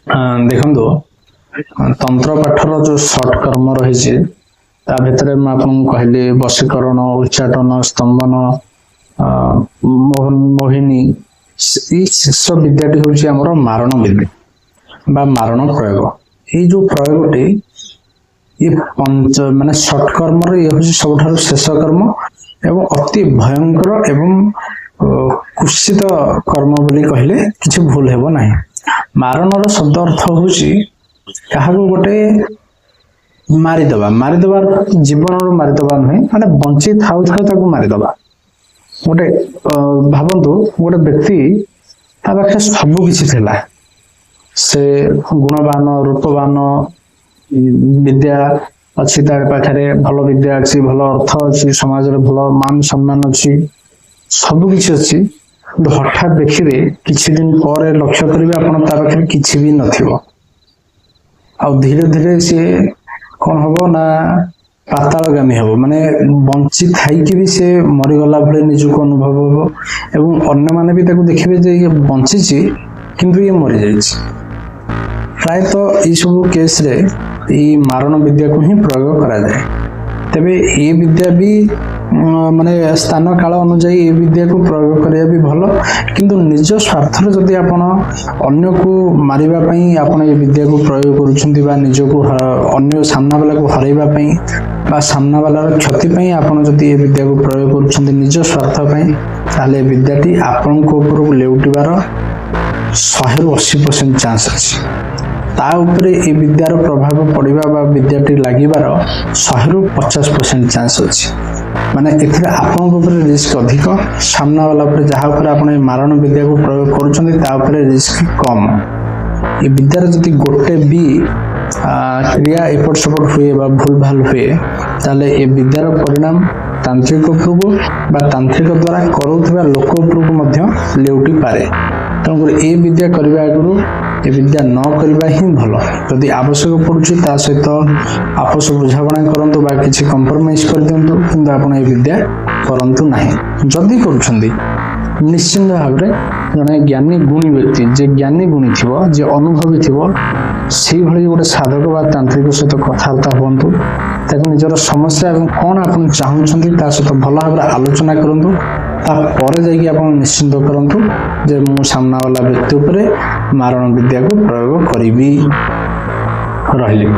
ଦେଖନ୍ତୁ, ତନ୍ତ୍ର ପାଠର ଯୋଉ ଷଟ୍କର୍ମ ରହିଛି, ତା ଭିତରେ ମୁଁ ଆପଣଙ୍କୁ କହିଲି ବଶୀକରଣ, ଉଚ୍ଚାଟନ, ସ୍ତମ୍ଭନ, ମୋହିନୀ। ଏଇ ଶେଷ ବିଦ୍ୟାଟି ହେଉଛି ଆମର ମାରଣ ବିଦ୍ୟା ବା ମାରଣ ପ୍ରୟୋଗ। ଏଇ ଯୋଉ ପ୍ରୟୋଗଟି, ଇଏ ପଞ୍ଚ ମାନେ ଷଟ୍କର୍ମର ଇଏ ହେଉଛି ସବୁଠାରୁ ଶେଷ କର୍ମ ଏବଂ ଅତି ଭୟଙ୍କର ଏବଂ କୁତ୍ସିତ କର୍ମ ବୋଲି କହିଲେ କିଛି ଭୁଲ ହେବ ନାହିଁ। ମାରଣର ଶବ୍ଦ ଅର୍ଥ ହେଉଛି କାହାକୁ ଗୋଟେ ମାରିଦବା। ମାରିଦବା ଜୀବନରୁ ମାରିଦବା ନୁହେଁ, ମାନେ ବଞ୍ଚି ଥାଉ ଥାଉ ତାକୁ ମାରିଦବା। ଗୋଟେ ଭାବନ୍ତୁ, ଗୋଟେ ବ୍ୟକ୍ତି, ତା ପାଖରେ ସବୁ କିଛି ଥିଲା। ସେ ଗୁଣବାନ, ରୂପବାନ, ବିଦ୍ୟା ଅଛି ତା ପାଖରେ, ଭଲ ବିଦ୍ୟା ଅଛି, ଭଲ ଅର୍ଥ ଅଛି, ସମାଜରେ ଭଲ ମାନ ସମ୍ମାନ ଅଛି, ସବୁ କିଛି ଅଛି। କିନ୍ତୁ ହଠାତ୍ ଦେଖିବେ, କିଛି ଦିନ ପରେ ଲକ୍ଷ୍ୟ କରିବେ ଆପଣ, ତା ପାଖରେ କିଛି ବି ନଥିବ। ଆଉ ଧୀରେ ଧୀରେ ସିଏ କଣ ହବ ନା ପାତାଳଗାମୀ ହବ। ମାନେ ବଞ୍ଚି ଥାଇକି ବି ସେ ମରିଗଲା ଭଳି ନିଜକୁ ଅନୁଭବ ହବ ଏବଂ ଅନ୍ୟମାନେ ବି ତାକୁ ଦେଖିବେ ଯେ ଇଏ ବଞ୍ଚିଛି, କିନ୍ତୁ ଇଏ ମରିଯାଇଛି। ପ୍ରାୟତଃ ଏଇସବୁ କେସରେ ଏଇ ମାରଣ ବିଦ୍ୟାକୁ ହିଁ ପ୍ରୟୋଗ କରାଯାଏ। ତେବେ ଏ ବିଦ୍ୟା ବି ମାନେ ସ୍ଥାନ କାଳ ଅନୁଯାୟୀ ଏ ବିଦ୍ୟାକୁ ପ୍ରୟୋଗ କରିବା ବି ଭଲ। କିନ୍ତୁ ନିଜ ସ୍ୱାର୍ଥରେ ଯଦି ଆପଣ ଅନ୍ୟକୁ ମାରିବା ପାଇଁ ଆପଣ ଏ ବିଦ୍ୟାକୁ ପ୍ରୟୋଗ କରୁଛନ୍ତି ବା ନିଜକୁ ଅନ୍ୟ ସାମ୍ନା ବାଲାକୁ ହରାଇବା ପାଇଁ ବା ସାମ୍ନା ବାଲାର କ୍ଷତି ପାଇଁ ଆପଣ ଯଦି ଏ ବିଦ୍ୟାକୁ ପ୍ରୟୋଗ କରୁଛନ୍ତି ନିଜ ସ୍ୱାର୍ଥ ପାଇଁ, ତାହେଲେ ଏ ବିଦ୍ୟାଟି ଆପଣଙ୍କ ଉପରକୁ ଲେଉଟିବାର 100ରୁ 80% ଚାନ୍ସ ଅଛି। ତା ଉପରେ ଏ ବିଦ୍ୟାର ପ୍ରଭାବ ପଡ଼ିବା ବା ବିଦ୍ୟାଟି ଲାଗିବାର 100ରୁ 50% ଚାନ୍ସ ଅଛି। ମାନେ ଏଥିରେ ଆପଣଙ୍କ ଉପରେ ରିସ୍କ ଅଧିକ, ସାମ୍ନା ବାଲା ଉପରେ, ଯାହା ଉପରେ ଆପଣ ଏ ମାରଣ ବିଦ୍ୟାକୁ ପ୍ରୟୋଗ କରୁଛନ୍ତି, ତା ଉପରେ ରିସ୍କ କମ୍। ଏ ବିଦ୍ୟାର ଯଦି ଗୋଟେ ବି କ୍ରିୟା ଏପଟ ସେପଟ ହୁଏ ବା ଭୁଲ ଭାଲ ହୁଏ, ତାହେଲେ ଏ ବିଦ୍ୟାର ପରିଣାମ ତାନ୍ତ୍ରିକ ଉପରକୁ ବା ତାନ୍ତ୍ରିକ ଦ୍ୱାରା କରୁଥିବା ଲୋକ ଉପରକୁ ମଧ୍ୟ ଲେଉଟି ପାରେ। ତେଣୁକରି ଏ ବିଦ୍ୟା କରିବା ଆଗରୁ ଏ ବିଦ୍ୟା ନ କରିବା ହିଁ ଭଲ। ଯଦି ଆବଶ୍ୟକ ପଡୁଛି, ତା ସହିତ ଆପୋଷ ବୁଝାମଣା କରନ୍ତୁ ବା କିଛି କମ୍ପ୍ରମାଇଜ କରିଦିଅନ୍ତୁ, କିନ୍ତୁ ଆପଣ ଏ ବିଦ୍ୟା କରନ୍ତୁ ନାହିଁ। ଯଦି କରୁଛନ୍ତି, ନିଶ୍ଚିନ୍ତ ଭାବରେ ଜଣେ ଜ୍ଞାନୀ ଗୁଣୀ ବ୍ୟକ୍ତି, ଯେ ଜ୍ଞାନୀ ଗୁଣୀ ଥିବ, ଯେ ଅନୁଭବୀ ଥିବ, ସେଇଭଳି ଗୋଟେ ସାଧକ ବା ତାନ୍ତ୍ରିକ ସହିତ କଥାବାର୍ତ୍ତା ହୁଅନ୍ତୁ। ତାକୁ ନିଜର ସମସ୍ୟା ଏବଂ କ'ଣ ଆପଣ ଚାହୁଁଛନ୍ତି, ତା ସହିତ ଭଲ ଭାବରେ ଆଲୋଚନା କରନ୍ତୁ। ତାପରେ ଯାଇକି ଆପଣ ନିଶ୍ଚିନ୍ତ କରନ୍ତୁ ଯେ ମୁଁ ସାମ୍ନାବାଲା ବ୍ୟକ୍ତି ଉପରେ ମାରଣ ବିଦ୍ୟାକୁ ପ୍ରୟୋଗ କରିବି। ରହିଲି।